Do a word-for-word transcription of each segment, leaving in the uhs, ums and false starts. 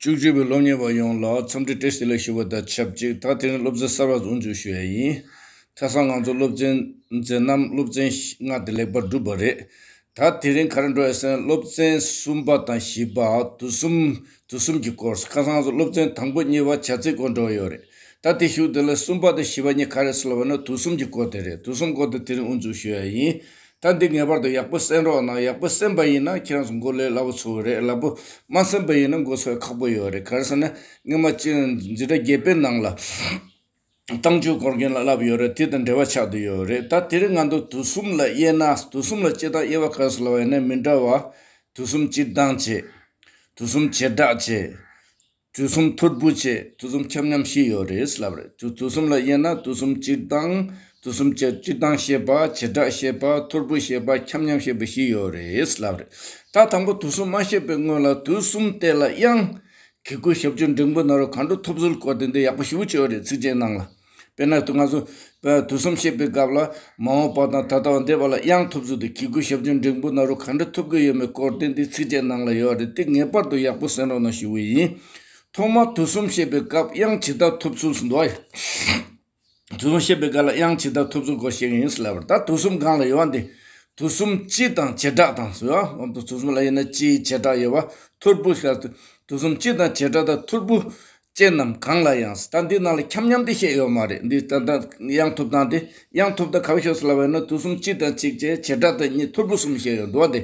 བཅུ་གཅིག་པའི་སློབ་གཉེར་བ་ཡོངས་ལ་འཚམས་འདྲི་བཀྲ་ཤིས་བདེ་ལེགས་ཞུ་བ་དང་ཆབས་ཅིག་ད་དེ་རིང་སློབ་ཚན་གསར་བ་དབུ་འཛུགས་ཞུ་ཡ་ཡིན། ཁ་སང་ང་ཚོ་སློབ་ཚན་མཛད་རྣམ་སློབ་ཚན་ལྔ་དེ་ལེགས་པར་གྲུབ་པ་རེད། ད་དེ་རིང་ག་རེ་འགྲོ་ཡ་ཟེར་ན་སློབ་ཚན་གསུམ་པ་དང་བཞི་པ་དུས་གསུམ་དུས་གསུམ་གྱི་སྐོར། ཁ་སང་ང་ཚོ་སློབ་ཚན་དང་པོ་གཉིས་པ་བྱ་ཚིག་སྐོར་འགྲོ་ཡོད་རེད། ད་དེ་གཞུག་དེ་ལ་གསུམ་པ་དང་བཞི་པ་གཉིས་ག་རེ་ཟེར་ལབ་པ་ན་དུས་གསུམ་གྱི་སྐོར་དེ་རེད། དུས་གསུམ་སྐོར་དེ་དེ་རིང་དབུ་འཛུགས་ཞུ་ཡ་ཡིན། ད་འདི་ངེས་པར་དུ་ཡག་པོ་གསན་རོགས་གནང་། ཡག་པོ་གསན་པ་ཡིན་ན་ཁྱེད་རང་ཚོ་མགོ་ལས་སླ་པོ་ཚོར་བ་རེད། སླ་པོ་མ་གསན་པ་ཡིན་ན་མགོ་ཚོས་ཁག་པོ་ཡོད་རེད། ག་རེ་ཟེར་ན་སྔོན་མ་ཅི་འཛིན་གྲྭ་བརྒྱད་པའི་ནང་ལ་རྟགས་འཇུག་སྐོར་མཁན་ལ་བསླབ་ཡོད་རེད། དེ་དང་འབྲེལ་བ་ཆགས་བསྡད་ཡོད་རེད། ད་དེ་རིང་ང་ཚོ་དུས་གསུམ་ལ་དབྱེ་ན་དུས་གསུམ་ལ་དབྱེ་སྟངས་དབྱེ་བ་ག་རེ་ཟེར་ལབ་པ་ཡིན་ན་མི་འདྲ་བ། དུས་གསུམ་སྤྱིར་བཏང་བྱས། དུས་གསུམ་བྱེ་བྲག་བྱས། དུས་གསུམ་ཐོར་བུ་བྱས། དུས་གསུམ་ཁྱབ་མཉམ་བཞི་ཡོད་རེད་ལབ་རེད། དུས་དུས་གསུམ་ལ་དབྱེ་ན་དུས་གསུམ་སྤྱིར་བཏང་། དུས་གསུམ་བྱེ་སྤྱིར་བཏང་བཤད་པ། བྱེ་བྲག་བཤད་པ། ཐོར་བུ་བཤད་པ། ཁྱབ་མཉམ་བཤད་པ་བཞི་ཡོད་རེད་ལབ་རེད། ད་དང་པོ་དུས་གསུམ་མ་བཤད་པའི་སྔོན་ལ་དུས་གསུམ་དེ་ལ་དབྱངས་གི་གུ་ཞབས་ཀྱུ་འགྲེང་བུ་ན་རོ་ག་འགྲོ་ཐོབ་ཚུལ་སྐོར་དེ་འདི་ཡག་པོ་ཞེ་པོ་ཅིག་ཡོད་རེད། ཚིགས་བཅད་ནང་ལ། དཔེར་ན་ང་ཚོ་དུས་གསུམ་བཤད་པའི་སྐབས་ལ་མ་འོངས་པ་དང་ད་ལྟ་བ་འདས་པ་ལ་དབྱངས་ཐོབ་ཚུལ་དེ་གི་གུ་ཞབས་ཀྱུ་འགྲེང་བུ་ན་རོ་ག་འདྲ་ཐོབ་ཀྱི་ཡོད་མེད་སྐོར་དེ་འདི་ཚིགས་བཅད་ནང་ལ་ཡོད་རེད། དེ་ངེས་པར་དུ་ཡག་པོ་གསན་རོགས་གནང་ཞུ་གི་ཡིན། ཐོག་མར་དུས་གསུམ་བཤད་པའི་སྐབས་དབྱངས་ཇི་ལྟར་ཐོབ་ཚུལ་ཟེར་འདུག་ཨ། དུས་གསུམ་བཤད་པའི་སྐབས་ལ་དབྱངས་ཇི་ལྟར་ཐོབ་ཚུལ་སྐོར་བཤད་ཀྱི་ཡིན་ཟེར་ལབ་པ་རེད། ད་དུས་གསུམ་སྒང་ལ་ཡོད་པ་འདི། དུས་གསུམ་སྤྱི་དང་བྱེ་བྲག་དང་ཟེར་བ། དུས་གསུམ་ལ་ཡིན་ན་སྤྱིའི་བྱེ་བྲག་ཡོད་པ། ཐོར་བུ་ཤ་དུས་གསུམ་སྤྱི་དང་བྱེ་བྲག་དང་ཐོར་བུ་ཅན་རྣམས་གང་ལ་ཡང་། ད་འདི་ནང་ལ་ཁྱབ་མཉམ་དེ་བཤད་ཡོད་མ་རེད། འདི་ད་ལྟ་དབྱངས་ཐོབ་སྟངས་དེ་དབྱངས་ཐོབ་སྟངས་ག་བ་ཤོག་ཟེར་ལབ་པ་ཡིན་ན་དུས་གསུམ་སྤྱི་དང་གཅིག་བྱས། བྱེ་བྲག་དང་གཉིས། ཐོར་བུ་གསུམ་བཤད་ཡོད་འདུག་བ། དེ་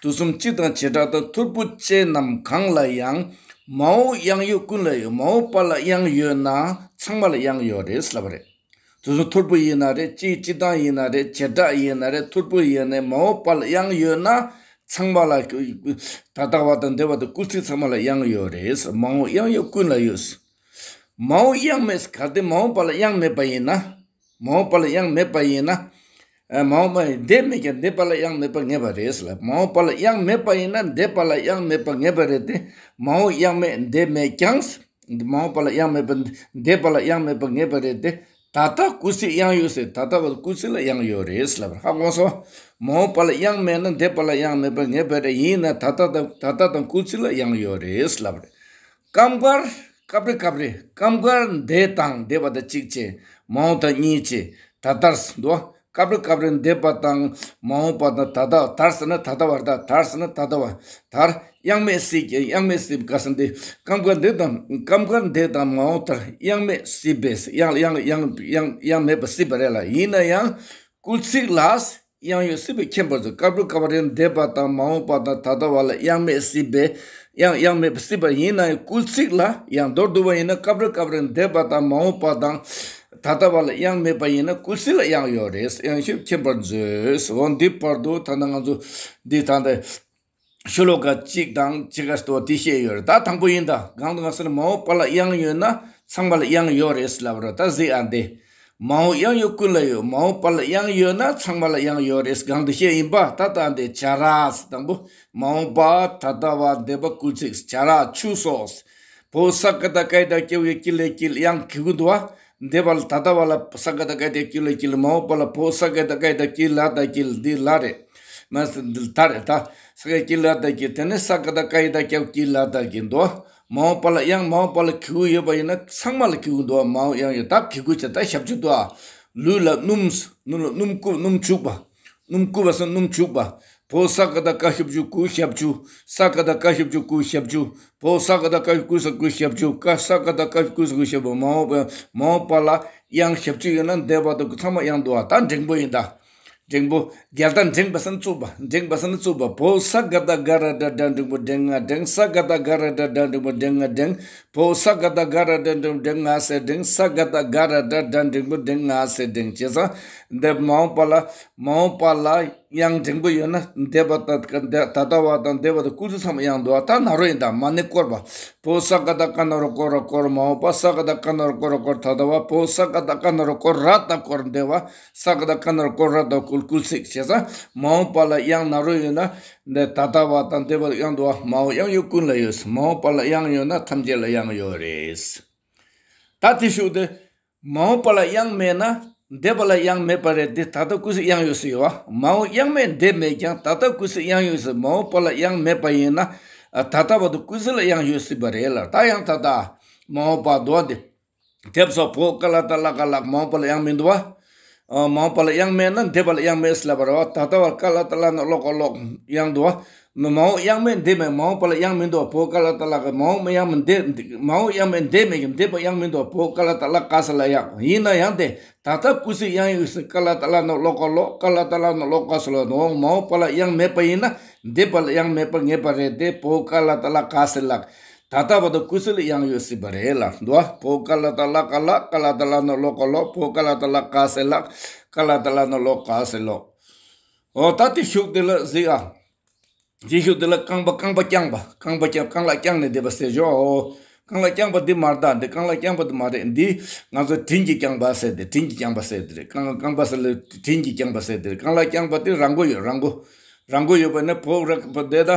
དུས་གསུམ་སྤྱི་དང་བྱེ་བྲག་དང་ཐོར་བུ་ཅན་རྣམས་གང་ལ་ཡང་། མ་འོངས་དབྱངས་ཡོད་ཀུན་ལ་ཡོད། མ་འོངས་པ་ལ་དབྱངས་ཡོད་ན་ཚང་མ་ལ་དབྱངས་ཡོད་རེད་ལབ་པ་རེད། དུས་གསུམ་ཐོར་བུ་ཡིན་ན་རེད། སྤྱིའི་སྤྱི་དང་ཡིན་ན་རེད། བྱེ་བྲག་ཡིན་ན་རེད། ཐོར་བུ་ཡིན་ན་མ་འོངས་པ་ལ་དབྱངས་ཡོད་ན་ཚང་མ་ལ། ད་ལྟ་བ་དང་འདས་པ་དང་སྐུལ་ཚིག་ཚང་མ་ལ་དབྱངས་ཡོད་རེད། མ་འོངས་དབྱངས་ཡོད་ཀུན་ལ་ཡོད། མ་འོངས་དབྱངས་མེད། གལ་ཏེ་མ་འོངས་པ་ལ་དབྱངས་མེད་པ་ཡིན་ན། མ་འོངས་པ་ལ་དབྱངས་མེད་པ་ཡིན་ན། ཨ། མ་འོངས་པ་ཡིན། འདས་མེད་ཀྱང་འདས་པ་ལ་དབྱངས་མེད་པ་ངེས་པ་རེད་ལ། མ་འོངས་པ་ལ་དབྱངས་མེད་པ་ཡིན་ན་འདས་པ་ལ་དབྱངས་མེད་པ་ངེས་པ་རེད་དེ། མ་འོངས་དབྱངས་མེད་འདས་མེད་ཀྱང་། མ་འོངས་པ་ལ་དབྱངས་མེད་པ། འདས་པ་ལ་དབྱངས་མེད་པ་ངེས་པ་རེད་དེ། ད་ལྟ་སྐུལ་ཚིག་དབྱངས་ཡོད་ཟེར། ད་ལྟ་བ་སྐུལ་ཚིག་ལ་དབྱངས་ཡོད་རེད་ལབ་རེད། ཧ་གོ་སོང་། མ་འོངས་པ་ལ་དབྱངས་མེད་ན་འདས་པ་ལ་དབྱངས་མེད་པ་ངེས་པ་རེད། ཡིན་ན་ད་ལྟ་དང་ད་ལྟ་དང་སྐུལ་ཚིག་ལ་དབྱངས་ཡོད་རེད་ལབ་རེད། སྐབས་འགར། སྐབས་རེ་སྐབས་རེ། སྐབས་འགར་འདས་དང་འདས་པ་དང་གཅིག་བྱས། མ་འོངས་དང་གཉིས་བྱས། ད་ལྟར་འདུག་སྐབས་རེ་སྐབས་རེ་འདས་པ་དང་མ་འོངས་པ་དང་ད་ལྟ། དར་ཟེར་ན་ད་ལྟ་བར་ད། དར་ཟེར་ན་ད་ལྟ་བར་དར། དབྱངས་མེད་སྲིད་ཀྱི། དབྱངས་མེད་སྲིད་ག་ཟེར་འདི། སྐབས་འགར་འདས་དང་། སྐབས་འགར་འདས་དང་མ་འོངས་དར། དབྱངས་མེད་སྲིད་པས། དབྱངས་དབྱངས་དབྱངས་དབྱངས་དབྱངས་མེད་པ་སྲིད་པ་རེད་ལ། ཡིན་ན་ཡང་སྐུལ་ཚིག་ལ་དབྱངས་ཡོད་སྲིད་པས་མཁྱེན་པར་མཛོད། སྐབས་རེ་སྐབས་རེ་འདས་པ་དང་མ་འོངས་པ་དང་ད་ལྟ་བ་ལ་དབྱངས་མེད་སྲིད་པས། དབྱངས་དབྱངས་མེད་པ་སྲིད་པ་ཡིན་ན་ཡང་སྐུལ་ཚིག་ལ་དབྱངས། མདོར་བསྡུ་བ་ཡིན་ན་སྐབས་རེ་སྐབས་རེ་འདས་པ་དང་མ་འོངས་པ་དང་ད་ལྟ་བ་ལ་དབྱངས་མེད་པ་ཡིན་ན་སྐུལ་ཚིག་ལ་དབྱངས་ཡོད་རེད། དབྱངས་ཤེས་མཁྱེན་པར་མཛོད། འོ་འདི་བར་དུ་ད་ལྟ་ང་ཚོ་འདི་ད་ལྟ་ཤོ་ལོ་ཀ་གཅིག་དང་གཅིག་ག་ལྟོ་དེ་བཤད་ཡོད་རེད། ད་དང་པོ་ཡིན་ད། གང་དུ་ང་ཟེར་ན་མ་འོངས་པ་ལ་དབྱངས་ཡོད་ན་ཚང་མ་ལ་དབྱངས་ཡོད་རེད་ལབ་རོ། ད་གཟིགས་ཨ་འདི། མ་འོངས་དབྱངས་ཡོད་ཀུན་ལ་ཡོད། མ་འོངས་པ་ལ་དབྱངས་ཡོད་ན་ཚང་མ་ལ་དབྱངས་ཡོད་རེད། གང་དུ་བཤད་ཡིན་པ། ད་ད་འདི་བྱ་ར་དང་པོ། མ་འོངས་པ། ད་ལྟ་བ། འདས་པ། སྐུལ་ཚིག་བྱ་ར་ཆུ་སོགས། བོ་ས་ཀ་བཏགས་སྐ་ཡ་བཏགས་སྐྱ་བོ་ཡ་སྐྱི་ལ་སྐྱིད། དབྱངས་གི་གུ་འདུག་བ། འདས་པ་ལ་ད་ལྟ་བ་ལ་ས་ཀ་བཏགས་སྐ་ཡ་བཏགས་སྐྱ་ལ་སྐྱིད། མ་འོངས་པ་ལ་བོ་ས་ཀ་བཏགས་སྐ་ཡ་བཏགས་སྐྱི་ལ་བཏགས་སྐྱིད། འདི་ལ་རེད། མ་ཟེར་འདི་ད་རེད་ད། ས་ཀ་སྐྱི་ལ་བཏགས་སྐྱིད། དེ་ནས་ས་ཀ་བཏགས་སྐ་ཡ་བཏགས་སྐྱ་བོ་སྐྱིད་ལ་བཏགས་སྐྱིད་འདུག་མ་འོངས་པ་ལ་དབྱངས། མ་འོངས་པ་ལ་གི་གུ་ཡོད་པ་ཡིན་ན་ཚང་མ་ལ་གི་གུ་འདུག་མ་འོངས་དབྱངས་ཡོད། ད་གི་གུ་བྱས་ད་ཞབས་ཀྱུ་འདུག་ལུས་ལ་སྣུམ། སྣུམ་ལ་སྣུམ་བསྐུ། སྣུམ་བྱུག་པ། སྣུམ་བསྐུ་བ་ཟེར་སྣུམ་བྱུག་པ། བོ་ས་ཀ་བཏགས་སྐ་ཞབས་ཀྱུ་སྐུ། ཞབས་ཀྱུ། ས་ཀ་བཏགས་སྐ་ཞབས་ཀྱུ་སྐུ། ཞབས་ཀྱུ། བོ་ས་ཀ་བཏགས་སྐ་ཞབས་ཀྱུ་སྐུ་ས་སྐུ། ཞབས་ཀྱུ། ཀ་ས་ཀ་བཏགས་སྐ་ཞབས་ཀྱུ་སྐུ་ཞབས་ཀྱུ། མ་འོངས་པ། མ་འོངས་པ་ལ་དབྱངས་ཞབས་ཀྱུ་ཡོད་ན་འདས་པ་དང་ཚང་མ་དབྱངས་འདུག་བ། ད་འགྲེང་པོ་ཡིན་ད། འགྲེང་པོ། རྒྱལ་ད་འགྲེང་བ་ཟེར་ན་བཙུགས་པ། འགྲེང་བ་ཟེར་ན་བཙུགས་པ། བོ་ས་ཀ་བཏགས་ག་ར་བཏགས་སྒྲ་འགྲེང་བུ་འགྲེང་། ང་འགྲེང་། ས་ཀ་བཏགས་ག་ར་བཏགས་སྒྲ་འགྲེང་བུ་འགྲེང་། ང་འགྲེང་། བོ་ས་ཀ་བཏགས་ག་ར་བཏགས་སྒྲ་འགྲེང་། ང་ཟེར་འགྲེང་། ས་ཀ་བཏགས་ག་ར་བཏགས་སྒྲ་འགྲེང་བུ་འགྲེང་། ང་ཟེར་འགྲེང་། བྱས་ཙང་འདས། མ་འོངས་པ་ལ། མ་འོངས་པ་ལ་དབྱངས་འགྲེང་བུ་ཡོད་ན་འདས་པ་དང་ད་ལྟ་བ་དང་འདས་པ་དང་སྐུལ་ཚིག་ཚང་མ་དབྱངས་འདུག་བ། ད་ན་རོ་ཡིན་ད། མ་ནི་བསྐོར་བ། བོ་ས་ཀ་བཏགས་སྐ་ན་རོ་བསྐོ་ར་བསྐོར། མ་འོངས་པ། ས་ཀ་བཏགས་སྐ་ན་རོ་བསྐོ་ར་བསྐོར། ད་ལྟ་བ། བོ་ས་ཀ་བཏགས་སྐ་ན་རོ་བསྐོ་ར་བཏགས་བསྐོར། འདས་པ། ས་ཀ་བཏགས་སྐ་ན་རོ་བསྐོ་ར་བཏགས་བསྐུལ། སྐུལ་ཚིག་བྱས་ཙང་མ་འོངས་པ་ལ་དབྱངས་ན་རོ་ཡོད་ན་འདས། ད་ལྟ་བ་དང་འདས་པ་དབྱངས་འདུག་བ། མ་འོངས་དབྱངས་ཡོད་ཀུན་ལ་ཡོད། མ་འོངས་པ་ལ་དབྱངས་ཡོད་ན་ཐམས་ཅད་ལ་དབྱངས་ཡོད་རེད། ད་དེ་ཤུགས་དེ། མ་འོངས་པ་ལ་དབྱངས་མེད་ན་འདས་པ་ལ་དབྱངས་མེད་པ་རེད་དེ། ད་ལྟ་སྐུལ་ཚིག་དབྱངས་ཡོད་ཟེར་ཡོད་བ། མ་འོངས་དབྱངས་མེད་འདས་མེད་ཀྱང་། ད་ལྟ་སྐུལ་ཚིག་དབྱངས་ཡོད་ཟེར། མ་འོངས་པ་ལ་དབྱངས་མེད་པ་ཡིན་ན། ད་ལྟ་བར་དུ་སྐུལ་ཚིག་ལ་དབྱངས་ཡོད་སྲིད་པ་རེད་ལ། ད་ཡང་ད་ལྟ་མ་འོངས་པ་འདུག་བ་འདི། དེབ་སོགས་བོ་ཀ་ལ་ཏ་ལ་ཀ་ལག་མ་འོངས་པ་ལ་དབྱངས་མི་འདུག་བ། མ་འོངས་པ་ལ་དབྱངས་མེད་ན་འདས་པ་ལ་དབྱངས་མེད་ཟེར་ལབ་པ་རེད་བ། ད་ལྟ་བར་ཀ་ལ་ཏ་ལ་ན་ལོ་ཀ་ལོག་དབྱངས་འདུག་བ། མ་འོངས་དབྱངས་མེད་འདས་མེད། མ་འོངས་པ་ལ་དབྱངས་མི་འདུག་བ། བོ་ཀ་ལ་ཏ་ལ་ཀ། མ་འོངས་དབྱངས་མེད་འདས། མ་འོངས་དབྱངས་མེད་འདས་མེད་ཀྱང་འདས་པ་དབྱངས་མི་འདུག་བ། བོ་ཀ་ལ་ཏ་ལ་ཀ་ས་ལ་ཡག་ཡིན་ན་ཡང་དེ། ད་ལྟ་སྐུལ་ཚིག་དབྱངས་ཡོད་སྲིད། ཀ་ལ་ཏ་ལ་ན་ལོ་ཀ་ལོག་ཀ་ལ་ཏ་ལ་ན་ལོ་ཀ་ས་ལ་ནོ། མ་འོངས་པ་ལ་དབྱངས་མེད་པ་ཡིན་ན་འདས་པ་ལ་དབྱངས་མེད་པ་ངེས་པ་རེད་དེ། བོ་ཀ་ལ་ཏ་ལ་ཀ་ས་ལགས། ད་ལྟ་བར་དུ་སྐུལ་ཚིག་ལ་དབྱངས་ཡོད་སྲིད་པ་རེད་ལ་འདུག་བ། བོ་ཀ་ལ་ཏ་ལ་ཀ་ལགས། ཀ་ལ་ཏ་ལ་ན་ལོ་ཀ་ལོག་བོ་ཀ་ལ་ཏ་ལ་ཀ་ས་ལགས། ཀ་ལ་ཏ་ལ་ན་ལོ་ཀ་ས་ལོག་འོ་ད་དེ་ཤུགས་དེ་ལ་གཟིགས་ཨ། དེ་ཤུགས་དེ་ལ་རྐང་པ་རྐང་པ་བརྐྱངས་པ། རྐང་པ་བརྐྱངས། རྐང་ལག་བརྐྱངས་ནས་བསྡད་པ་ཟེར་ཞོག་འོ། རྐང་ལག་བརྐྱངས་པ་འདི་མ་རེད་ད། འདི་རྐང་ལག་བརྐྱངས་པ་འདི་མ་རེད། འདི་ང་ཚོ་དྲིན་གྱིས་བསྐྱངས་པ་ཟེར་དེ། དྲིན་གྱིས་བསྐྱངས་པ་ཟེར་དེ་རེད། རྐང་རྐང་པ་ཟེར་ལ་དྲིན་གྱིས་བསྐྱངས་པ་ཟེར་དེ་རེད། རྐང་ལག་བརྐྱངས་པ་དེ་ར་མགོ་ཡོད། ར་མགོ། ར་མགོ་ཡོད་པ་ནི་བོ་ར་བོ་འདི་ད།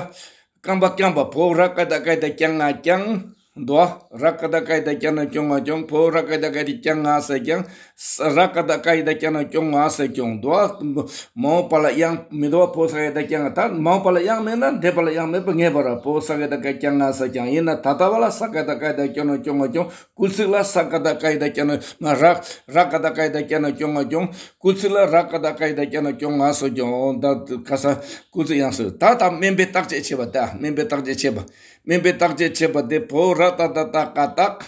རྐང་པ་བརྐྱངས་པ། བོ་ར་ཀ་ད་ཀ་ད་བརྐྱང་ང་བརྐྱང་། འདུག་བ། ར་ཀ་ད་ཀ་ད་བརྐྱང་ན་བརྐྱང་ང་བརྐྱང་། བོ་ར་ཀ་ད་ཀ་ད་བརྐྱང་ང་ཟེར་བརྐྱང་། ས་ར་ཀ་ད་ཀ་ད་བརྐྱང་ན་བརྐྱང་ང་ཟེར་བརྐྱང་། འདུག་བ། མ་འོངས་པ་ལ་དབྱངས་མི་འདུག་བ། བོ་ས་ཀ་ད་བརྐྱང་ང་། ད་མ་འོངས་པ་ལ་དབྱངས་མེད་ན་འདས་པ་ལ་དབྱངས་མེད་པ་ངེས་པ་རེད། བོ་ས་ཀ་ད་ཀ་བརྐྱང་ང་ཟེར་བརྐྱང་། ཡིན་ན་ད་ལྟ་བ་ལ་ས་ཀ་ད་ཀ་ད་བརྐྱང་ན་བརྐྱང་ང་བརྐྱང་། སྐུལ་ཚིག་ལ་ས་ཀ་ད་ཀ་ད་བརྐྱང་ན་མ་ར་ར་ཀ་ད་ཀ་ད་བརྐྱང་ན་བརྐྱང་ང་བརྐྱང་། སྐུལ་ཚིག་ལ་ར་ཀ་ད་ཀ་ད་བརྐྱང་ན་བརྐྱང་ང་སོགས་ཀྱང་། ད་ཁ་ས་སྐུལ་ཚིག་དབྱངས་སོ། ད་ད་དམན་པའི་བརྟག་དཔྱད་བྱེད་པ། ད་དམན་པའི་བརྟག་དཔྱད་བྱེད་པ། དམན་པའི་བརྟག་དཔྱད་བྱེད་པ་དེ་བོ་ར་ཏ་ད་ཏ་ཀ་ཏག་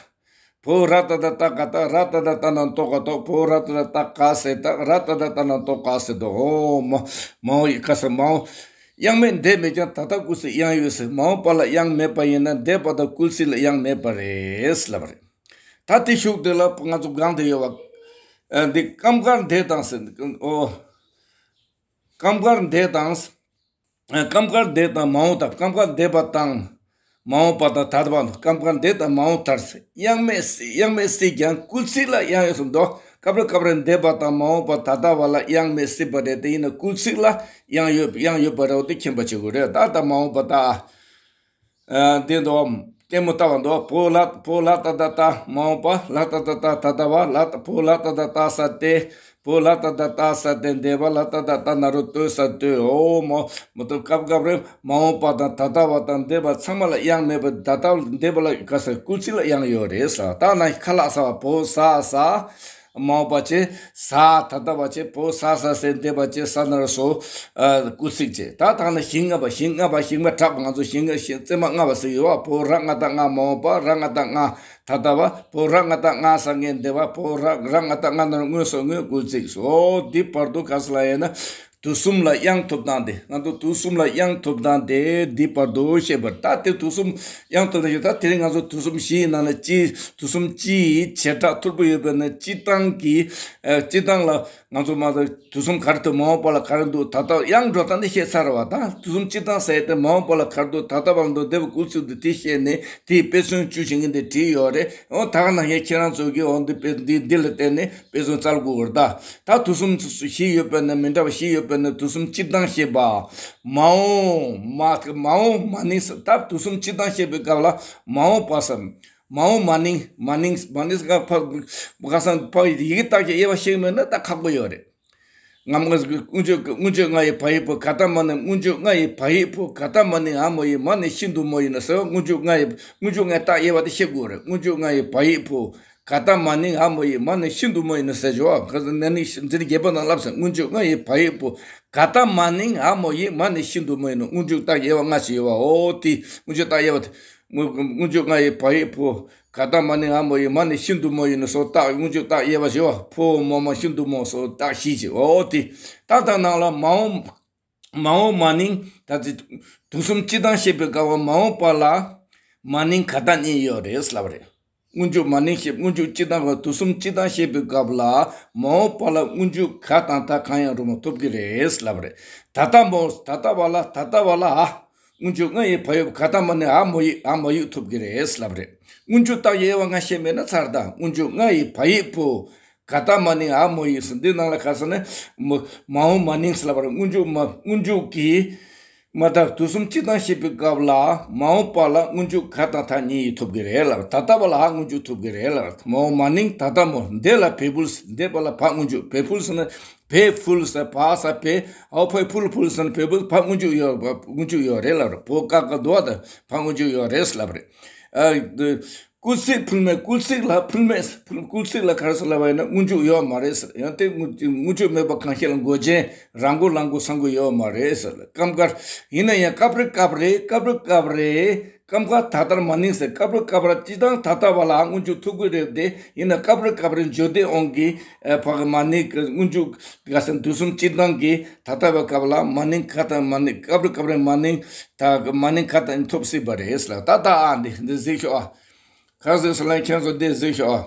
བོ་ར་ཏ་ད་ཏ་ཀ་ཏག་ར་ཏ་ད་ཏ་ན་ཏོ་ཀ་ཏོག་བོ་ར་ཏ་ད་ཏ་ཀ་ས་ཏག་ར་ཏ་ད་ཏ་ན་ཏོ་ཀ་ས་ཏོག་འོ་མ་མ་འོ་ཡི་ཁ་ས་མ་འོ། དབྱངས་མེད་འདས་མེད་ཀྱང་ད་ལྟ་སྐུལ་ཚིག་དབྱངས་ཡོད་ཟེར། མ་འོངས་པ་ལ་དབྱངས་མེད་པ་ཡིན་ན་འདས་པ་དང་སྐུལ་ཚིག་ལ་དབྱངས་མེད་པ་རེད་ལབ་པ་རེད། ད་དེ་ཤུགས་དེ་ལ་ང་ཚོ་གང་དུ་ཡོད་བ། ཨ་འདི་སྐབས་འགར་འདས་དང་ཟེར། འོ། སྐབས་འགར་འདས་དང་། སྐབས་འགར་འདས་དང་མ་འོངས་དང་། སྐབས་འགར་འདས་པ་དང་། མ་འོངས་པ་དང་ད་ལྟ་བ། སྐབས་འགར་འདས་དང་མ་འོངས་མཐར། དབྱངས་མེད་སྲིད། དབྱངས་མེད་སྲིད་ཀྱང་སྐུལ་ཚིག་ལ་དབྱངས་ཡོད་གསུངས་འདུག་སྐབས་རེ་སྐབས་རེ་འདས་པ་དང་མ་འོངས་པ་ད་ལྟ་བ་ལ་དབྱངས་མེད་སྲིད་པ་རེད་དེ། ཡིན་ན་སྐུལ་ཚིག་ལ་དབྱངས་ཡོད་དབྱངས་ཡོད་པ་རེད་དེ་མཁྱེན་པ་བྱེད་དགོས་རེད། ད་ལྟ་མ་འོངས་པ་ད། ཨ་འདི་འདུག་ལྟད་མོ་ལྟ་བ་འདུག་བོ་ལ་བོ་ལ་ཏ་ད་ཏ་མ་འོངས་པ་ལ་ཏ་ད་ཏ་ད་ལྟ་བ་ལ་ཏ་བོ་ལ་ཏ་ད་ཏ་ས་ཏེ། བོ་ལ་ཏ་ད་ཏ་ས་ཏེ་འདས་པ་ལ་ཏ་ད་ཏ་ན་རོ་ཏོ་ས་ཏོ། འོ་མོ་མོ་ཏོ་སྐབས་སྐབས་རེ་མ་འོངས་པ་དང་ད་ལྟ་བ་དང་འདས་པ་ཚང་མ་ལ་དབྱངས་མེད་པ། ད་ལྟ་འདས་པ་ལ་ག་ས་སྐུལ་ཚིག་ལ་དབྱངས་ཡོད་རེད་ས། ད་ན་ཁ་ལག་ས་བ་བོ་ས་ས། མ་འོངས་པ་བྱས། ས་ད་ལྟ་བ་བྱས། བོ་ས་ས་ཟེར་འདས་པ་བྱས། ས་ན་རོ་སོ། ཨ་སྐུལ་ཚིག་བྱས། ད་ད་ན་ཞིང་ལྔ་པ་ཞིང་ལྔ་པ་ཞིང་པ་གྲགས་པ་ང་ཚོ་ཞིང་ལྔ་ཞིང་རྩེ་མ་ལྔ་པ་ཟེར་ཡོད་བ། བོ་ར་ལྔ་ད་ལྔ་མ་འོངས་པ་ར་ལྔ་ད་ལྔ་ད་ལྟ་བ། བོ་ར་ལྔ་ད་ལྔ་ས་ངེ་འདས་པ། བོ་ར་ར་ལྔ་ད་ལྔ་ན་རོ་སྔོན་སོ་སྔོན་སྐུལ་ཚིག་སོ། འདི་བར་དུ་ག་ས་ལ་ཡིན་ན། དུས་གསུམ་ལ་དབྱངས་ཐོབ་སྟངས་དེ། ང་ཚོ་དུས་གསུམ་ལ་དབྱངས་ཐོབ་སྟངས་དེ་འདི་བར་དུ་བཤད་པར། ད་དེ་དུས་གསུམ་དབྱངས་ཐོབ་སྟངས་ཞིག་ད་དེ་རིང་ང་ཚོ་དུས་གསུམ་བཞིའི་ནང་ནས་སྤྱི་དུས་གསུམ་སྤྱི་ཡི་བྱེ་བྲག་ཐོར་བུ་ཡོད་པའི་ནང་སྤྱི་བཏང་གི་ཨ་སྤྱི་བཏང་ལ་ང་ཚོ་མ་གཏོགས་དུས་གསུམ་ག་རེ་ཐོབ། མ་འོངས་པ་ལ་ག་རེ་འདུག་ད་ལྟ་དབྱངས་འགྲོ་སྟངས་འདི་བཤད་ཚར་བ། ད་དུས་གསུམ་སྤྱི་བཏང་ཟེར་ཏེ་མ་འོངས་པ་ལ་ག་རེ་འདུག་ད་ལྟ་བ་ལ་འདུག་འདས་པ་སྐུལ་ཚིག་འདི་དེ་བཤད་ནས་དེའི་དཔེ་མཚོན་བཅུ་ཞིག་གི་འདི་བྲིས་ཡོད་རེད། འོ་ད་ག་ནང་བཞིན་ཁྱེད་རང་ཚོ་གིས་འོ་འདི་དཔེ་འདི་འདི་ལ་བརྟེན་ནས་དཔེ་མཚོན་བཙལ་དགོས་རེད། ད་ད་དུས་གསུམ་བཞི་ཡོད་པ་ནི་མི་འདྲ་བ་བཞི་ཡོད་པ་ནི་དུས་གསུམ་སྤྱི་བཏང་བཤད་པ། མ་འོངས་མ་མ་འོངས་མ་ནིང་ཟེར། ད་དུས་གསུམ་སྤྱི་བཏང་བཤད་པའི་སྐབས་ལ་མ་འོངས་པ་ཟེར། མ་འོངས་མ་ནིང་མ་ནིང་མ་ནིང་ཟེར་ག་ཕ་ག་སང་ཕ་ཡི་གེ་བཏགས་ཀྱི་དབྱེ་བ་ཤེས་མེད་ན་ད་ཁག་པོ་ཡོད་རེད། ང་མ་སྔོན་ཆད་སྔོན་ཆད་ང་ཡི་བ་ཡི་བུ་ག་ད་མ་ནིང་། སྔོན་ཆད་ང་ཡི་བ་ཡི་བུ་ག་ད་མ་ནིང་ཨ་མོ་ཡི་མ་ནི་ཤིན་ཏུ་མོ་ཡི་ནི་ཟེར་བ། སྔོན་ཆད་ང་ཡི་སྔོན་ཆད་ང་ཡི་བཏགས་དབྱེ་བ་དེ་ཤེས་དགོས་རེད། སྔོན་ཆད་ང་ཡི་བ་ཡི་བུ་ག་ད་མ་ནིང་ཨ་མོ་ཡི་མ་ནི་ཤིན་ཏུ་མོ་ཡི་ནི་ཟེར་ཞོ། ག་ཟེར་ན་ནི་འཛིན་རྒྱས་པ་ནང་ལབ་ཟེར། སྔོན་ཆད་ང་ཡི་བ་ཡི་བུ་ག་ད་མ་ནིང་ཨ་མོ་ཡི་མ་ནི་ཤིན་ཏུ་མོ་ཡི་ནི། སྔོན་ཆད་བཏགས་དབྱེ་བ་ལྔ་ཞིག་ཡོད་བ། འོ་དེ་སྔོན་ཆད་བཏགས་དབྱེ་བ་དེ། སྔོན་སྔོན་ཆད་ང་ཡི་བ་ཡི་བུ་ག་ད་མ་ནིང་ཨ་མོ་ཡི་མ་ནི་ཤིན་ཏུ་མོ་ཡི་ནི་སོ་བཏགས། སྔོན་ཆད་བཏགས་དབྱེ་བ་ཞིག་ཡོད་བ། ཕོ་མོ་མ་ཤིན་ཏུ་མོ་སོ་བཏགས་བཞི་ཞིག་འོ་དེ། ད་ལྟ་ནང་ལ་མ་འོངས་མ་འོངས་མ་ནིང་ད་ཅི་དུས་གསུམ་སྤྱི་བཏང་བཤད་པའི་སྐབས་མ་འོངས་པ་ལ་མ་ནིང་ག་ད་གཉིས་ཡོད་རེད་ལབ་རེད། སྔོན་འཇུག་མ་ནིང་ཞེས་སྔོན་འཇུག་སྤྱི་བཏང་གི་དུས་གསུམ་སྤྱི་བཏང་བཤད་པའི་སྐབས་ལ་མ་འོངས་པ་ལ་སྔོན་འཇུག་ག་དང་ད་གང་ཡང་རུང་བ་ཐོབ་ཀྱི་རེད་ལབ་རེད། ད་ལྟ་མོ་ད་ལྟ་བ་ལ་ད་ལྟ་བ་ལ་ཨ། སྔོན་འཇུག་ང་ཡི་བ་ཡོད་ག་ད་མ་ནིང་ཨ་མོ་ཡིག་ཨ་མོ་ཡིག་ཐོབ་ཀྱི་རེད་ལབ་རེད། སྔོན་འཇུག་བཏགས་དབྱེ་བ་ལྔ་ཤེས་མེད་ན་ཚར་ད། སྔོན་འཇུག་ང་ཡི་བ་ཡིག་བུ་ག་ད་མ་ནིང་ཨ་མོ་ཡིག་ཟེར་འདི་ནང་ལ་ག་ཟེར་ན་མ་མ་འོངས་མ་ནིང་ལབ་རེད། སྔོན་འཇུག་མ་སྔོན་འཇུག་གི་མ་ད་དུས་གསུམ་སྤྱི་བཏང་བཤད་པའི་སྐབས་ལ་མ་འོངས་པ་ལ་སྔོན་འཇུག་ག་དང་ད་གཉིས་ཡིག་ཐོབ་ཀྱི་རེད་ལབ། ད་ལྟ་བ་ལ་ཧ་སྔོན་འཇུག་ཐོབ་ཀྱི་རེད་ལབ། མ་འོངས་མ་ནིང་ད་ལྟ་མོ་འདས་ལ་བས་ཕུལ་འདས་པ་ལ་བ་སྔོན་འཇུག་བས་ཕུལ་ཟེར་ན། བེ་ཕུལ་ས་བ་ས་བེ། ཨའོ་ཕའི་ཕུལ་ཕུལ་ས་ན་བེ་ཕུལ་བ་སྔོན་འཇུག་ཡོད། བ་སྔོན་འཇུག་ཡོད་རེད་ལབ་རེད། བོ་ཀ་ཀ་འདུག་བ་དང་བ་སྔོན་འཇུག་ཡོད་རེད་ལབ་རེད། ཨ། སྐུལ་ཚིག་ཕུལ་མེད། སྐུལ་ཚིག་ལ་ཕུལ་མེད། ཕུལ། སྐུལ་ཚིག་ལ་ག་རེ་ཟེར་ལབ་པ་ཡིན་ན་སྔོན་འཇུག་ཡོད་མ་རེད་ཟེར། ཡང་དེ་སྔོན་སྔོན་འཇུག་མེད་པ་གང་ཤེས་ལ་མགོ་ཅན་རང་མགོ་ལང་མགོ་ས་མགོ་ཡོད་མ་རེད་ཟེར། སྐབས་འགར་ཡིན་ན་ཡང་སྐབས་རེ་སྐབས་རེ་སྐབས་རེ་སྐབས་རེ། སྐབས་འགར་ད་ལྟར་མ་ནིང་ཟེར། སྐབས་རེ་སྐབས་རེ་སྤྱིར་བཏང་ད་ལྟ་བ་ལ་སྔོན་འཇུག་ཐུབ་ཀྱི་རེད་དེ། ཡིན་ན་སྐབས་རེ་སྐབས་རེ་བརྗོད་བདེ་འོང་གི། ཨ། ཕ་གི་མ་ནིང་གི་སྔོན་འཇུག་ག་ཟེར། དུས་གསུམ་སྤྱིར་བཏང་གི་ད་ལྟ་བའི་སྐབས་ལ་མ་ནིང་ཁ་ཏ་མ་ནིང་། སྐབས་རེ་སྐབས་རེ་མ་ནིང་ད་མ་ནིང་ཁ་ཏ་ཐོབ་སྲིད་པ་རེད་ལ། ད་ལྟ་ཨ་འདི་འདི་གཟིགས་ཤོག་ཨ། ག་ཟེར་ཟེར་ལ་ཁྱེད་ཚོ་འདི་གཟིགས་ཤོག་ཨ།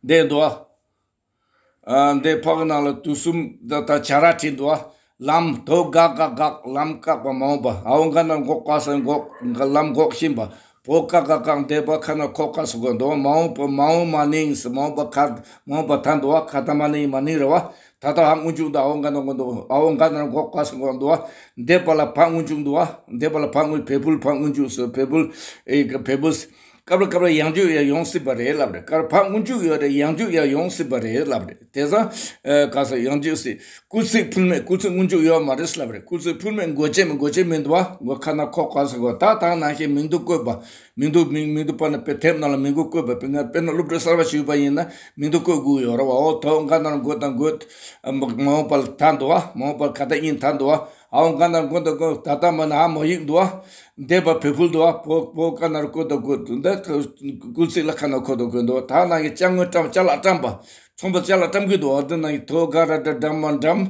འདི་འདུག་ཨ། ཨ། འདི་ཕ་གི་ནང་ལ་དུས་གསུམ་ད་ད་བྱ་ར་བྲིས་འདུག་ཨ། ལམ་དོ་ག་ག་གག་ལམ་བཀག་པ་མ་འོངས་པ། ཨའོ་ག་ན་འགོག་ག་ས་འགོག་ལམ་འགོག་བཞིན་པ། བོ་ཀ་ཀ་བཀག་འདེབས་པ་ཁ་ན་ཁོ་ག་ས་གོ་འདུག་མ་འོངས་པ་མ་འོངས་མ་ནིང་ཟེར། མ་འོངས་པ་ཁ་མ་འོངས་པ་ད་འདུག་ཨ། ཁ་ཏ་མ་ནིང་མ་ནིང་རེད་བ། ད་ལྟ་བ་སྔོན་འཇུག་འདུག་ཨའོ་ག་ན་འགོག་འདུག་ཨའོ་ག་ན་འགོག་ག་ས་གོ་འདུག་ཨ། འདེབས་པ་ལ་བ་སྔོན་འཇུག་འདུག་ཨ། འདེབས་པ་ལ་བ་སྔོན། བེ་ཕུལ་བ་སྔོན་འཇུག་ཟེར། བེ་ཕུལ། ཨེ། བེ་ཕུལ། སྐབས་རེ་སྐབས་རེ་ཡང་འཇུག་ཡང་ཡོང་སྲིད་པ་རེད་ལབ་རེད། སྐབས་རེ་བ་སྔོན་འཇུག་ཡོད་རེད། ཡང་འཇུག་ཡང་ཡོང་སྲིད་པ་རེད་ལབ་རེད། དེ་ཙང་། ཨ། ག་ས་ཡང་འཇུག་སྲིད། སྐུལ་ཚིག་ཕུལ་མེད། སྐུལ་ཚིག་སྔོན་འཇུག་ཡོད་མ་རེད་ལབ་རེད། སྐུལ་ཚིག་ཕུལ་མེད། མགོ་ཅན་མེད། མགོ་ཅན་མི་འདུག་བ། མགོ་ཁ་ན་ཁོ་ག་ས་གོ། ད་ད་ནང་བཞིན་མིང་འདོགས་བཀོད་པ། མིང་འདོགས་མིང་མིང་འདོགས་པ་ན་དེབ་ནང་ལ་མིང་འདོགས་བཀོད་པ། དཔེར་ན་དཔེར་ན་སློབ་གྲྭའི་གསར་པ་ཞུས་པ་ཡིན་ན་མིང་འདོགས་བཀོད་དགོས་ཡོད་རེད་བ། འོ་དོ་ག་ན་མགོ་དང་མགོ། མ་འོངས་པ་ལ་ད་འདུག་བ། མ་འོངས་པ་ལ་ག་ད་ཡིན་ད་འདུག་བ། ཨའོ་ག་ན་མགོ་དང་མགོ། ད་ད་མ་ན་ཨ་མ་ཡིག་འདུག་བ། འདེབས་པ་བེ་ཕུལ་འདུག་བ། བོ་བོ་ཀ་ན་རོ་ཀོ་དང་ཀོ། འདི་སྐུལ་ཚིག་ལ་ཁ་ན་ཁོ་དང་ཀོ་འདུག་ད་ནང་གི་ཅ་དངོས་བཀྲམ། ཅ་ལག་བཀྲམ་པ། ཚོང་པ་ཅ་ལག་བཀྲམ་གི་འདུག་འོ་དེ་ནང་གི་དོ་ག་ར་ཏ་འགྲམ་མ་འགྲམ།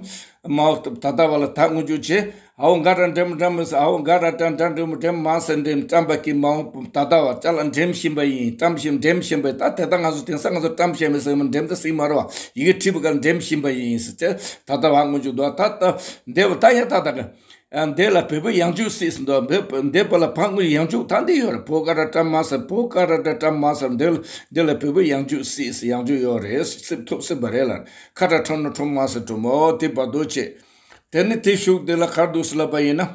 མ་འོངས་ད་ལྟ་བ་ལ་ད་སྔོན་འཇུག་བྱེད། ཨའོ་ག་ར་འགྲམ་འགྲམ་མ་ཟེར། ཨའོ་ག་ར་ཏ་འགྲམ་འགྲམ་འགྲམ་མ་ཟེར། འགྲེམས། བཀྲམ་པ་གི་མ་འོངས་ད་ལྟ་བ་ཅ་ལག་འགྲེམས་བཞིན་པ་ཡིན། བཀྲམ་བཞིན། འགྲེམས་བཞིན་པ་ཡིན། ད་དེ་ལྟ་ང་ཚོ་དེང་སང་ང་ཚོ་བཀྲམ་བཞིན་པ་ཟེར་མ། འགྲེམས་ད་ཟེར་གི་མ་རེད་བ། ཡི་གེ་བྲིས་པ་ག་འགྲེམས་བཞིན་པ་ཡིན་ཟེར་ཏེ། ད་ལྟ་བ་སྔོན་འཇུག་འདུག་ད་ལྟ་འདེབས་པ་ད་ཡ་ད་ལྟ་གི། ཨ། འདི་ལ་བེ་ཕུལ་ཡང་འཇུག་སྲིད་ཟེར་འདུག་བེ་འདེབས་པ་ལ་བ་སྔོན་ཡང་འཇུག་ད་འདི་ཡོད་རེད། བོ་ག་ར་བཀྲམ་མ་ཟེར། བོ་ཀ་ར་ཏ་བཀྲམ་མ་ཟེར། འདི་ལ་འདི་ལ་བེ་ཕུལ་ཡང་འཇུག་སྲིད་ཟེར། ཡང་འཇུག་ཡོད་རེད། སྲིད་ཐུབ་སྲིད་པ་རེད་ལ། ཁ་ཏ་ཁྲོམ་ན་ཁྲོམ་མ་ཟེར། ཁྲོམ། འོ་དེ་བར་དུ་བྱེད། དེ་ནི་དེ་ཤུགས་དེ་ལ་ག་རེ་འདུག་ཟེར་ལབ་པ་ཡིན་ན།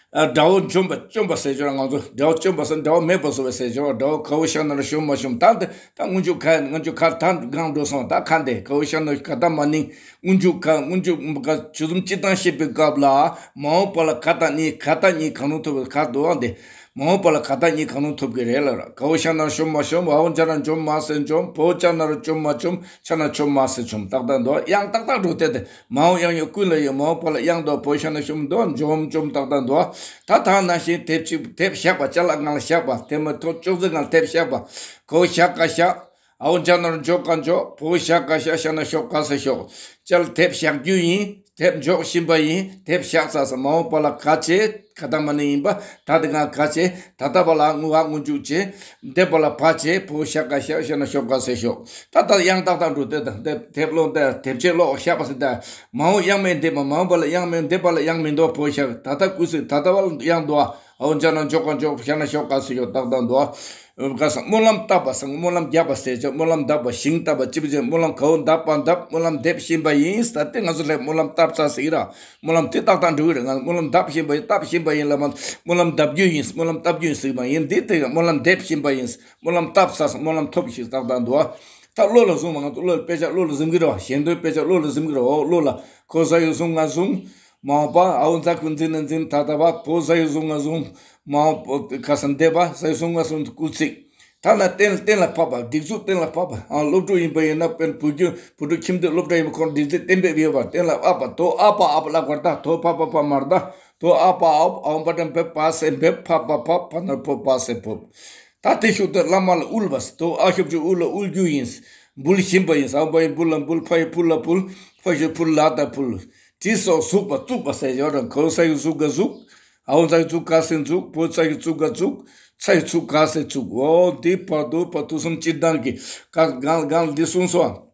ཨ། དགྲ་བོ་འཇོམས་པ། བཅོམ་པ་ཟེར་ཆོག་ང་ཚོ་དགྲ་བོ་བཅོམ་པ་ཟེར། དགྲ་བོ་མེད་པ་བཟོ་བ་ཟེར་ཆོག་དགྲ་བོ་ག་བོ་ཤ་ན་ར་ཤོམ་མ་ཤོམ། ད་འདི་ད་སྔོན་འཇུག་ག་སྔོན་འཇུག་ག་ད་གང་འགྲོ་སོང་། ད་ཁ་འདི་ག་བོ་ཤ་ན་ག་ད་མ་ནིང་། སྔོན་འཇུག་ག་སྔོན་འཇུག་ག་ཆུ་ཚོད་གཅིག་དང་བཤད་པའི་སྐབས་ལ་མ་འོངས་པ་ལ་ག་ད་གཉིས། ག་ད་གཉིས་གང་རུང་ཐོབ་པའི་ག་འདུག་ཨ། འདི་མ་འོངས་པ་ལ་ག་ད་གཉིས་གང་རུང་ཐོབ་ཀྱི་རེད་ལ། ག་བོ་ཤ་ན་ཤོམ་མ་ཤོམ། བ་འོ་ཇ་ན་འཇོམས་མ་ཟེར་འཇོམས། བོ་ཅ་ན་རོ་བཅོམ་མ་བཅོམ། ཆ་ན་ཆོམ་མ་ཟེར་ཆོམ། ཏག་ཏག་འདུག་དབྱངས་ཏག་ཏག་འགྲོ་དེ་དེ། མ་འོངས་དབྱངས་ཡོད། ཀུན་ལ་ཡོད། མ་འོངས་པ་ལ་དབྱངས་འདུག་བོ་ཤ་ན་ཤོམ་འདུག་འཇོམས་འཇོམས་ཏག་ཏག་འདུག་ད་ད་ནང་བཞིན་དེབ་ཅིག་དེབ་བཞག་པ། ཅ་ལག་ནང་ལ་བཞག་པ། དེ་མ་ཐོག་ཅོག་ཙེ་ནང་ལ་དེབ་བཞག་པ། ག་བོ་ཤ་ག་བཞག་ཨའོ་ཇ་ན་རོ་འཇོ་ག་འཇོག་བོ་ཤ་ག་ཤ་ཤ་ན་ཤོ་ག་ས་ཤོག་ཅ་ལག་དེབ་བཞག་རྒྱུ་ཡིན། དེབ་འཇོག་བཞིན་པ་ཡིན། དེབ་བཞག་ཚར་སོང་། མ་འོངས་པ་ལ་ག་བྱེད། ག་ད་མ་ནིང་ཡིན་པ། ད་དེ་ག་ག་བྱེད། ད་ལྟ་བ་ལ་སྔོན་བ་སྔོན་འཇུག་བྱེད། འདེབས་པ་ལ་བ་བྱེད། བོ་ཤ་ག་ཤ་ཤ་ན་ཤོ་ག་ས་ཤོག་ད་ལྟ་དབྱངས་ཏག་ཏག་འགྲོ་དེ་དང་དེབ་དེབ་ཀློག་དེ་དེབ་ཆས་ཀློག་བཞག་པ་ཟེར་ད། མ་འོངས་དབྱངས་མེད་འདེབས་པ། མ་འོངས་པ་ལ་དབྱངས་མེད། འདེབས་པ་ལ་དབྱངས་མེད་འདུག་བོ་ཤ་ད་ལྟ་སྐུལ་སྲིད། ད་ལྟ་བ་ལ་དབྱངས་འདུག་ཨའོ་ཇ་ན་འཇོ་ག་འཇོག་ཤ་ན་ཤོ་ག་ས་ཤོག་ཏག་ཏག་འདུག་ག་ས་སྨོན་ལམ་བཏབ་པ་ཟེར། སྨོན་ལམ་བརྒྱབ་པ་ཟེར་ཅིག་སྨོན་ལམ་བཏབ་པ། ཞིང་བཏབ་པ། ཅི་བྱེད། སྨོན་ལམ་ག་བོ་འདེབས་པ་འདེབས། སྨོན་ལམ་འདེབས་བཞིན་པ་ཡིན་ཟེར་ཏེ། ང་ཚོ་ལ་སྨོན་ལམ་བཏབ་ཚར་ཟེར་གི་ར། སྨོན་ལམ་དེ་ཏག་ཏག་འགྲོ་གི་རེད། ང་སྨོན་ལམ་བཏབ་བཞིན་པ་ཡིན། བཏབ་བཞིན་པ་ཡིན་ལབ་མ། སྨོན་ལམ་བཏབ་རྒྱུ་ཡིན། སྨོན་ལམ་བཏབ་རྒྱུ་ཡིན་ཟེར་གི་མ་ཡིན། འདི་དེ་སྨོན་ལམ་འདེབས་བཞིན་པ་ཡིན། སྨོན་ལམ་བཏབ་ཚར་སོང་། སྨོན་ལམ་ཐོབ་ཤིག་ཏག་ཏག་འདུག་ད་བློ་ལ་བཟུང་བ། ང་ཚོ་བློ་ལ་དཔེ་ཆ་བློ་ལ་འཛིན་གི་རེད་བ། ཞལ་འདོན་དཔེ་ཆ་བློ་ལ་འཛིན་གི་རེད། འོ་བློ་ལ་ཁོ་ས་ཡོད་བཟུང་ང་བཟུང་། མ་འོངས་པ་ཨའོ་ཛ་ཀུན་འཛིན་ན་འཛིན། ད་ལྟ་བ་བོ་ས་ཡོད་བཟུང་ང་བཟུང་། མ་འོངས་པ་ག་ས་འདེབས་པ་ས་ཡོད་བཟུང་ང་བཟུང་སྐུལ་ཚིག་ད་ན་གཏན་གཏན་ལ་ཕབ་པ། སྒྲིག་འཛུགས་གཏན་ལ་ཕབ་པ། ཨ། སློབ་ཕྲུག་ཡིན་པ་ཡིན་ན། དཔེར་བུ་རྒྱུད་བུ་ཕྲུག་ཁྱིམ་སྡོད་སློབ་གྲྭ་ཡིན་པ་ཁོ་སྒྲིག་འཛུགས་གཏན་འབེབས་ཡོད་པ། གཏན་ལ་ཕབ་པ། དོ་ཨ་པ་ཨབ་ལ་གར་ད་དོ་ཕ་པ་ཕ་མར་ད་དོ་ཨ་པ་ཨབ། ཨའོ་བ་ཏན་འབེབས། པ་སེ་འབེབས། ཕ་པ་ཕབ། ཕ་ན་ཕོ་པ་སེ་ཕོབ། ད་དེ་ཤུགས་དེ་བླ་མ་ལ་དབུལ་བ་ཟེར། དོ་ཨ་ཞབས་ཀྱུ་དབུ་ལ་དབུལ་རྒྱུ་ཡིན། འབུལ་བཞིན་པ་ཡིན། ཨའོ་བ་ཡི་འབུལ་ལ་འབུལ། ཕ་ཡི་ཕུལ་ལ་ཕུལ། ཕ་ཞབས་ཕུལ་ལ་ད་ཕུལ། དྲི་སོགས་ཟུག་པ་བཙུགས་པ་ཟེར་ཡོད་རེད། ག་བོ་ས་ཡོད་ཟུག་ག་ཟུག་ཨའོ་ཛ་ཡོད་ཟུག་ག་ས་ཡོད་ཟུག་བོ་ས་ཡོད་ཟུག་ག་ཟུག་ཚ་ཡོད་ཚུག་ག་ས་ཡོད་ཚུག་འོ་འདི་བར་དུ་བར་དུ་གསུམ་སྤྱིར་བཏང་གི་ག་གང་གང་འདི་གསུངས་སོ།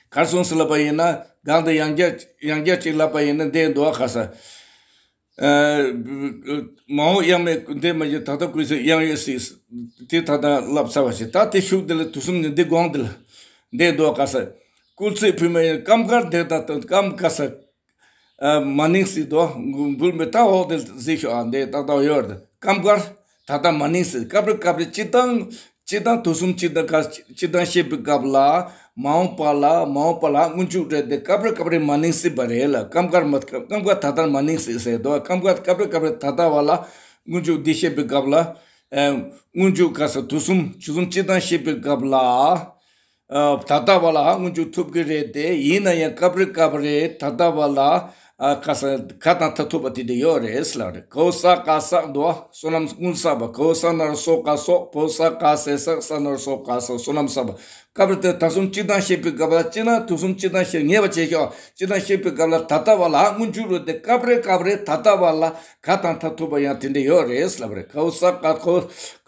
གར་སོང་ཟེར་ལབ་པ་ཡིན་ན། གང་དུ་ཡང་བསྐྱར་ཡང་བསྐྱར་ཅིག་ལབ་པ་ཡིན་ན་འདི་འདུག་ག་ས། ཨ། མ་འོངས་དབྱངས་མེད་འདི་མ་གྱུར། ད་ལྟ་ཀུན་གསལ་དབྱངས་ཡོད་སྲིད། དེ་ད་ལྟ་ལབ་ཚར་བ་ཞིག་ད་དེ་ཤུགས་འདི་ལ་དུས་གསུམ་ནི་འདི་དགོངས་འདི་ལ་འདི་འདུག་ག་ས། སྐུལ་ཚིག་ཕུལ་མེད་ཡིན། སྐབས་འགར་འདི་ད་ལྟ་སྐབས་ག་ས། ཨ། མ་ནིང་སྲིད་དོ། འབུལ་མེད་ད་འོག་འདི་གཟིགས་ཤོག་ཨ། འདི་ཏག་ཏག་ཡོད་རེད། སྐབས་འགར་ད་ལྟ་མ་ནིང་སྲིད། སྐབས་རེ་སྐབས་རེ་སྤྱིར་བཏང་ སྤྱིར་བཏང་དུས་གསུམ་སྤྱིར་བཏང་ག་སྤྱིར་བཏང་བཤད་པའི་སྐབས་ལ། མ་འོངས་པ་ལ་མ་འོངས་པ་ལ་སྔོན་འཇུག་རེད་དེ། སྐབས་རེ་སྐབས་རེ་མ་ནིང་སྲིད་པ་རེད་ལ། སྐབས་འགར་མ་སྐབས་འགར་ད་ལྟར་མ་ནིང་སྲིད་ཟེར་དོ། སྐབས་འགར་སྐབས་རེ་སྐབས་རེ་ད་ལྟ་བ་ལ་སྔོན་འཇུག་འདི་བཤད་པའི་སྐབས་ལ། ཨ། སྔོན་འཇུག་ག་ས་དུས་གསུམ་དུས་གསུམ་སྤྱིར་བཏང་བཤད་པའི་སྐབས་ལ། ཨ། ད་ལྟ་བ་ལ་སྔོན་འཇུག་ཐུབ་ཀྱི་རེད་དེ། ཡིན་ན་ཡང་སྐབས་རེ་སྐབས་རེ་ད་ལྟ་བ་ལ། ཨ། ག་ས་ག་དང་ད་ཐུབ་པ་དེ་འདྲ་ཡོད་རེད་ཟེར་ལབ་རེད། གོ་ས་ག་ས་འདུག་བ། བསོད་ནམས་སྔོན་བསགས་པ། གོ་ས་ན་རོ་སོ་ག་སོག་བོ་ས་ག་ས་ས་ས་ན་རོ་སོ་ག་ས། བསོད་ནམས་བསགས་པ། སྐབས་རེ་དེ་དུས་གསུམ་སྤྱིར་བཏང་བཤད་པའི་སྐབས་ལ། སྤྱིར་ན་དུས་གསུམ་སྤྱིར་བཏང་བཤད་ངེས་པ་བྱས་ཤོག་སྤྱིར་བཏང་བཤད་པའི་སྐབས་ལ་ད་ལྟ་བ་ལ་སྔོན་འཇུག་རེད་དེ། སྐབས་རེ་སྐབས་རེ་ད་ལྟ་བ་ལ་ག་དང་ད་ཐུབ་པ་ཡང་དེ་འདྲ་ཡོད་རེད་ཟེར་ལབ་རེད། གོ་ས་ག་གོ་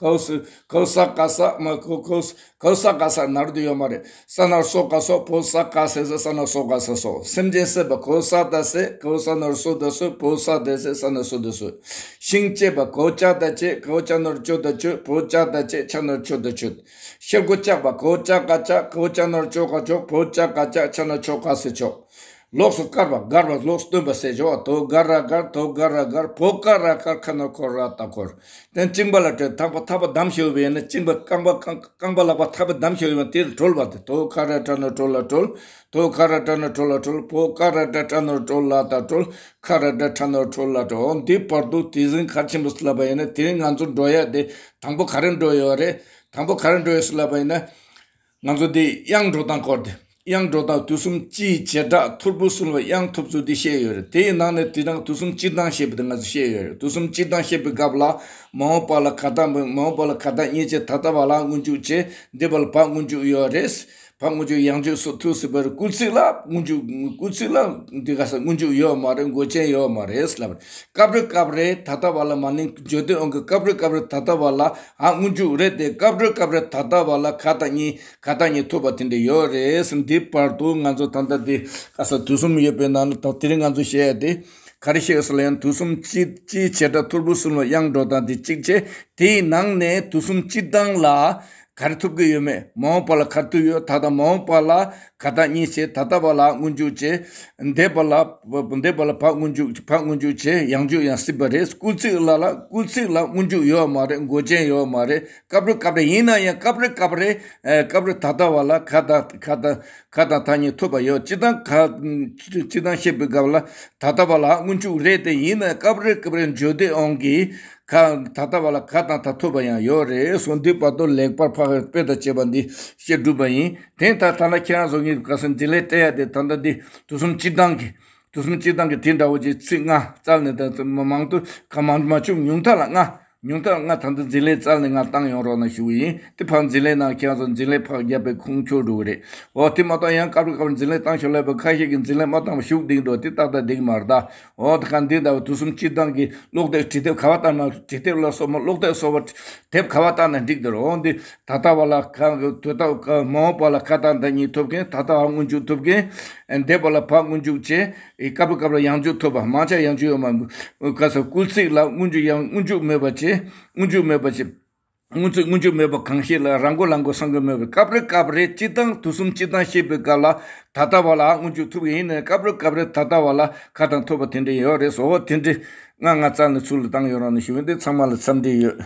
གོ་ས་གོ་ས་ག་ས་མ་གོ་གོ་ས། གོ་ས་ག་ས་ན་རོ་དེ་ཡོད་མ་རེད། ས་ན་རོ་སོ་ག་སོག་བོ་ས་ག་ས་ས་ས་ན་རོ་སོ་ག་ས་སོག་སེམས་ཅན་བསད་པ། གོ་ས་ད་བསད། གོ་ས་ན་རོ་སོ་ད་གསོད། བོ་ས་ད་བསད། ས་ན་རོ་སོ་ད་གསོད། ཤིང་བཅད་པ། གོ་ཅ་ད་བཅད། གོ་ཅ་ན་རོ་ཅོ་ད་གཅོད། བོ་ཅ་ད་བཅད། ཆ་ན་རོ་ཆོ་ད་ཆོད། ཤེལ་སྒོ་བཅག་པ། གོ་ཅ་ག་བཅག། གོ་ཅ་ན་རོ་ཅོ་ག་ཅོག་བོ་ཅ་ག་ཅག། ཆ་ན་ཆོ་ག་ས་ཆོག་ལོགས་སུ་བཀར་བ། བཀར་བ་ལོགས་སུ་སྟོན་པ་ཟེར་ཆོག་དོ་ག་ར་བཀར། དོ་ག་ར་བཀར། བོ་ཀ་ར་བཀར། ཁ་ན་ཁོ་ར་ད་འཁོར། དེ་བཅིངས་པ་ལ་བྲོལ། ཐག་པ་ཐག་པ་བསྡམས་ཤོར་བས་ན། བཅིངས་པ་རྐང་པ་རྐང་རྐང་པ་ལག་པ་ཐག་པ་བསྡམས་ཤོར་བས་ན། དེ་ལ་བྲོལ་བ་དེ། དོ་ཁ་ར་བྲ་ན་བྲོ་ལ་བྲོལ། དོ་ཁ་ར་བྲ་ན་བྲོ་ལ་བྲོལ། བོ་ཀ་ར་བྲ་བྲ་ན་བྲོ་ལ་ད་བྲོལ། ཁ་ར་བྲ་ཁྲ་ན་བྲོ་ལ་བྲོལ། འདི་བར་དུ་དེ་རིང་ག་རེ་ཆེན་པོ་ཟེར་ལབ་པ་ཡིན་ན། དེ་རིང་ང་ཚོ་འགྲོ་ཡ་དེ་དང་པོ་ག་རེ་འགྲོ་ཡོད་རེད། དང་པོ་ག་རེ་འགྲོ་ཡོད་ཟེར་ལབ་པ་ཡིན་ན། ང་ཚོ་འདི་དབྱངས་འགྲོ་སྟངས་སྐོར་དེ། དབྱངས་འགྲོ་སྟངས་དུས་གསུམ་སྤྱིའི་བྱེ་བྲག་ཐོར་བུ་གསུམ་ལ་དབྱངས་ཐོབ་ཚུལ་འདི་བཤད་ཡོད་རེད། དེའི་ནང་ནས་དེ་དང་དུས་གསུམ་སྤྱིར་བཏང་བཤད་པ་དེ་ང་ཚོ་བཤད་ཡོད་རེད། དུས་གསུམ་སྤྱིར་བཏང་བཤད་པའི་སྐབས་ལ། མ་འོངས་པ་ལ་ག་དང་མ་འོངས་པ་ལ་ག་དང་གཉིས་བྱས། ད་ལྟ་བ་ལ་སྔོན་འཇུག་བྱས། འདས་པ་ལ་བ་སྔོན་འཇུག་ཡོད་རེད། བ་སྔོན་འཇུག་ཡང་འཇུག་སོགས་ཐུག་སྲིད་པར། སྐུལ་ཚིག་ལ་སྔོན་འཇུག་སྐུལ་ཚིག་ལ་འདི་ག་ས་སྔོན་འཇུག་ཡོད་མ་རེད། མགོ་ཅན་ཡོད་མ་རེད་ལབ། སྐབས་རེ་སྐབས་རེ་ད་ལྟ་བ་ལ་མ་ནིང་བརྗོད་དོན་དབང་གིས། སྐབས་རེ་སྐབས་རེ་ད་ལྟ་བ་ལ་ཨ་སྔོན་འཇུག་རེད་དེ། སྐབས་རེ་སྐབས་རེ་ད་ལྟ་བ་ལ་ག་དང་གཉིས་ག་དང་གཉིས་ཐུབ་པ་དེ་འདྲ་ཡོད་རེད་ཟེར། འདི་བར་དུ་ང་ཚོ་ད་ལྟ་འདི་ག་ས་དུས་གསུམ་ཡོད་པའི་ནང་ནས་ད་དེ་རིང་ང་ཚོ་བཤད་ཡ་དེ་ག་རེ་བཤད་ཡོད་ཟེར་ལ་ཡང་། དུས་གསུམ་སྤྱི་སྤྱིའི་བྱེ་བྲག་ཐོར་བུ་གསུམ་ལ་དབྱངས་འགྲོ་སྟངས་དེ་གཅིག་བྱས། དེའི་ནང་ནས་དུས་གསུམ་སྤྱིར་བཏང་ལ་ག་རེ་ཐུབ་ཀྱི་ཡོད་མེད། མ་འོངས་པ་ལ་ག་རེ་ཐུབ་ཡོད། ད་ལྟ་མ་འོངས་པ་ལ་ག་དང་གཉིས་བྱས། ད་ལྟ་བ་ལ་སྔོན་འཇུག་བྱས། འདས་པ་ལ་འདས་པ་ལ་བ་སྔོན་འཇུག་བ་སྔོན་འཇུག་བྱས། ཡང་འཇུག་ཡང་སྲིད་པ་རེད། སྐུལ་ཚིག་ལ་ལ་སྐུལ་ཚིག་ལ་སྔོན་འཇུག་ཡོད་མ་རེད། མགོ་ཅན་ཡོད་མ་རེད། སྐབས་རེ་སྐབས་རེ་ཡིན་ན་ཡང་། སྐབས་རེ་སྐབས་རེ་ཨ་སྐབས་རེ་ད་ལྟ་བ་ལ་ག་དང་ག་དང་ག་དང་ད་གཉིས་ཐུབ་པ་ཡོད། སྤྱིར་བཏང་ག་སྤྱིར་བཏང་བཤད་པའི་སྐབས་ལ་ད་ལྟ་བ་ལ་སྔོན་འཇུག་རེད་དེ། ཡིན་ན་སྐབས་རེ་སྐབས་རེ་བརྗོད་དོན་དབང་གིས་ག་ད་ལྟ་བ་ལ་ག་དང་ད་ཐུབ་པ་ཡང་ཡོད་རེད་ཟེར། འདི་བར་དུ་ལེགས་པར་ཕབ་པའི་དཔེ་དང་བཅས་པ་འདི་བཤད་གྲུབ་པ་ཡིན། དེ་ད་ཐ་ན་ཁྱེད་རང་ཚོ་ངས་ག་ས་འཛིན་ལས་སྤྲད་ཡ་དེ་ད་ལྟ་འདི་དུས་གསུམ་སྤྱིར་བཏང་གི་དུས་གསུམ་སྤྱིར་བཏང་གི་དེ་འདྲ་བོ་ཅིག་ཚིག་ལྔ་བཙལ་ནས། ད་མ་མང་དུ་ག་མང་དུ་མ་བྱུང་། ཉུང་མཐའ་ལ་ལྔ། ཉུང་མཐའ་ལ་ལྔ་ད་ལྟ་འཛིན་ལས་བཙལ་ནས་ང་བཏང་ཡོང་རོགས་གནང་ཞུ་གི་ཡིན། དེ་ཕར་འཛིན་ལས་ནང་ཁྱེད་རང་ཚོ་འཛིན་ལས་ཕར་བརྒྱབ་པའི་ཁུངས་འཁྱོལ་འགྲོ་གི་རེད། འོ་དེ་མ་གཏོགས་ཡང་སྐབས་རེ་སྐབས་རེ་འཛིན་ལས་བཏང་ཤོག་ལབ་པའི། ཁ་ཤས་ཀྱིས་འཛིན་ལས་མ་བཏང་བ་ཞུགས་བསྡད་འགྲོ། དེ་ཏག་ཏག་བསྡད་ཀྱི་མ་རེད་ད། འོ་ད་ག་འདི་ལྟ་བུ་དུས་གསུམ་སྤྱིར་བཏང་གི་ཀློག་དེབ་འབྲི་དེབ་ག་བ་ལྟ་ན། འབྲི་དེབ་ལ་སོགས་མ། ཀློག་དེབ་སོགས་པ་དེབ་ག་བ་ལྟ་ན་འགྲིག་གི་རེད། འོ་འདི་ད་ལྟ་བ་ལ་ག་དུས་ད་ག་མ་འོངས་པ་ལ་ག་དང་ད་གཉིས་ཐུབ་མཁན། ད་ལྟ་བ་སྔོན་འཇུག་ཐུབ་མཁན། འདས་པ་ལ་བ་སྔོན་འཇུག་བྱས། སྐབས་རེ་སྐབས་རེ་ཡང་འཇུག་ཐུབ་པ། མང་ཆེ་ཡང་འཇུག་ཡོད་མ། ག་ས་སྐུལ་ཚིག་ལ་སྔོན་འཇུག་ཡང་སྔོན་འཇུག་མེད་པ་བྱས། སྔོན་འཇུག་མེད་པ་བྱས། སྔོན་ཚིག་སྔོན་འཇུག་མེད་པ་གང་ཞིག་ལ་ར་མགོ་ལ་མགོ་ས་མགོ་མེད་པ། སྐབས་རེ་སྐབས་རེ་སྤྱིར་བཏང་དུས་གསུམ་སྤྱིར་བཏང་བཤད་པའི་སྐབས་ལ་ད་ལྟ་བ་ལ་སྔོན་འཇུག་ཐུབ་ཀྱི་ཡིན་ན། སྐབས་རེ་སྐབས་རེ་ད་ལྟ་བ་ལ་ག་དང་ཐུབ་པ་དེ་འདྲ་ཡོད་རེད་ཟེར། འོ་དེ་འདྲ་ལྔ་ལྔ་བཙལ་ནས་ཚུར་ལ་བཏང་ཡོད་རང་ནས་ཞུ་གི་ཡིན། འདི་ཚང་མ་ལ་འཚམས་འདྲི་ཡོད།